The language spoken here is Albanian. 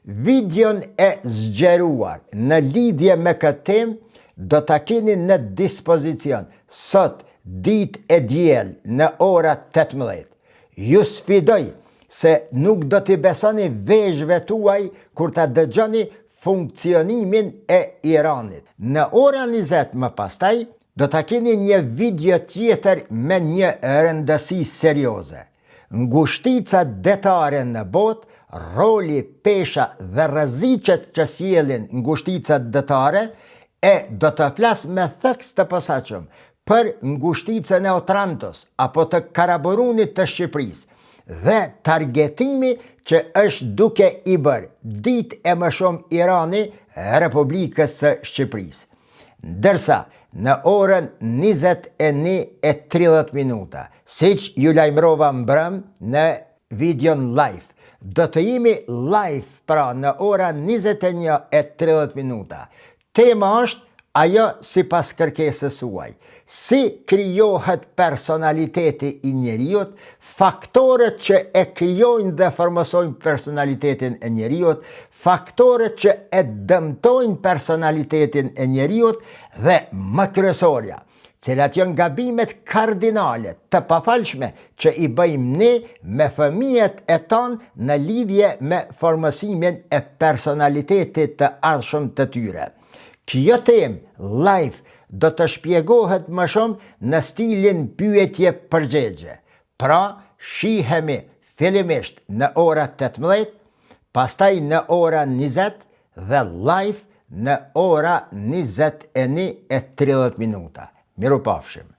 Videon e zgjeruar në lidhje me këtë temë do ta keni në dispozicion sot ditë e diel në ora 18. Ju sfidoj se nuk do t'i besoni veshëve tuaj kur ta dëgjoni funksionimin e Iranit. Në ora 20 më pastaj do ta keni një video tjetër me një rëndësi serioze. Ngushticat detare në botë, roli, pesha dhe rreziqet që sjellin ngushticat detare, e do të flas me theks të posaçëm për ngushticën e Otrantos apo të Karaburunit të Shqipërisë dhe targetimi që është duke i bërë ditë e më shumë Irani Republikës së Shqipërisë. Ndërsa, në orën 21 e 30 minuta, siç ju lajmërova mbrëm në videon live, do të jemi live pra në ora 21 e 30 minuta. Tema është ajo sipas kërkesës suaj. Si krijohet personaliteti i njeriut, faktorët që e krijojnë dhe formësojnë personalitetin e njeriut, faktorët që e dëmtojnë personalitetin e njeriut dhe më kryesorja, cilat janë gabimet kardinale të pafalshme që i bëjmë ne me fëmijët e tanë në lidhje me formësimin e personalitetit të ardhshëm të tyre. Kjo temë live do të shpjegohet më shumë në stilin pyetje përgjegje. Pra, shihemi fillimisht në ora 18, pastaj në ora 20 dhe live në ora 21 e 30 minuta. Mirupafshim.